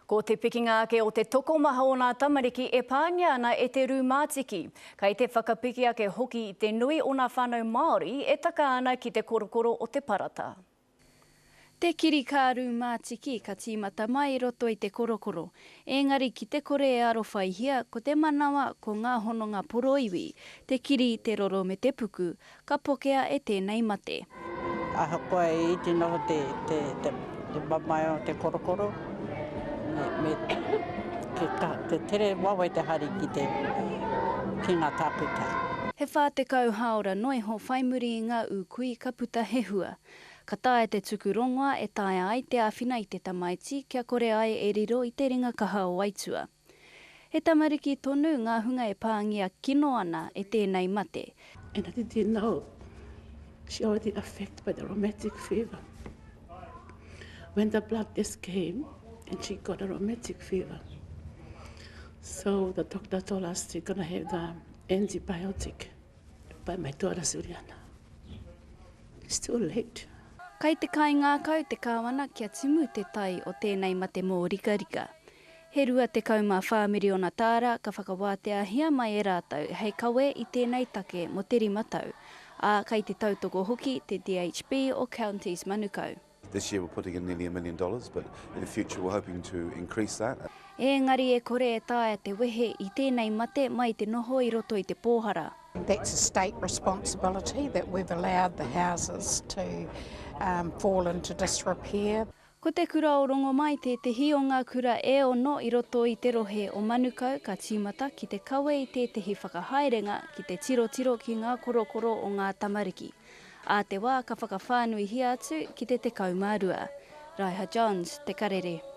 Ko te pikinga ake o te tokomaha o ngā tamariki e pāngia ana e te rūmātiki, kei te whakapiki ake hoki i te nui o ngā whānau Māori e taka ana ki te korokoro o te parata. Te kirikā rūmātiki ka tīmata mai i roto i te korokoro, ēngari ki te kore e arowhaihia, ko te manawa, ko ngā hononga poroiwi, te kiri, te roro me te puku, Ka pokea e tēnei mate. Ahakoa e iti noho te, te, te, te mamae o te korokoro, me, me te, te tere wawe te hari ki te, ki ngā tākuta. He 40 hāora noa iho whai muri i ngā ūkui ka puta he hua. Ka taea te tuku rongoa e taea ai te āwhina i te tamaiti kia kore ai e riro i te ringa kaha o Aitua. He tamariki tonu ngā hunga e pāngia kino ana e tēnei mate. And I didn't know she already affected by the rheumatic fever. When the blood test came and she got a rheumatic fever. So the doctor told us she's gonna have the antibiotic. But my daughter Juliana, it's too late. Kai te kaingākau te Kāwana kia timu te tai o tēnei mate mōrikarika. He 24 miriona tāra ka whakawāteahia mai e rātou hei kawe i tēnei take mō te rima tau, ā, kai te tautoko hoki te DHB o Counties Manukau. This year we're putting in nearly a million dollars but in the future we're hoping to increase that. Ēngari e kore e taea te wehe i tēnei mate mai te noho i roto i te pōhara. That's a state responsibility that we've allowed the houses to fall into disrepair. Ko Te Kura o Rongomai tētehi o ngā kura e ono i roto i te rohe o Manukau ka tīmata ki te kawe i tētehi whakahaerenga ki te tirotiro ki ngā korokoro o ngā tamariki. Ā te wā ka whakawhānuihia atu ki te 12. Raiha Johns, Te Karere.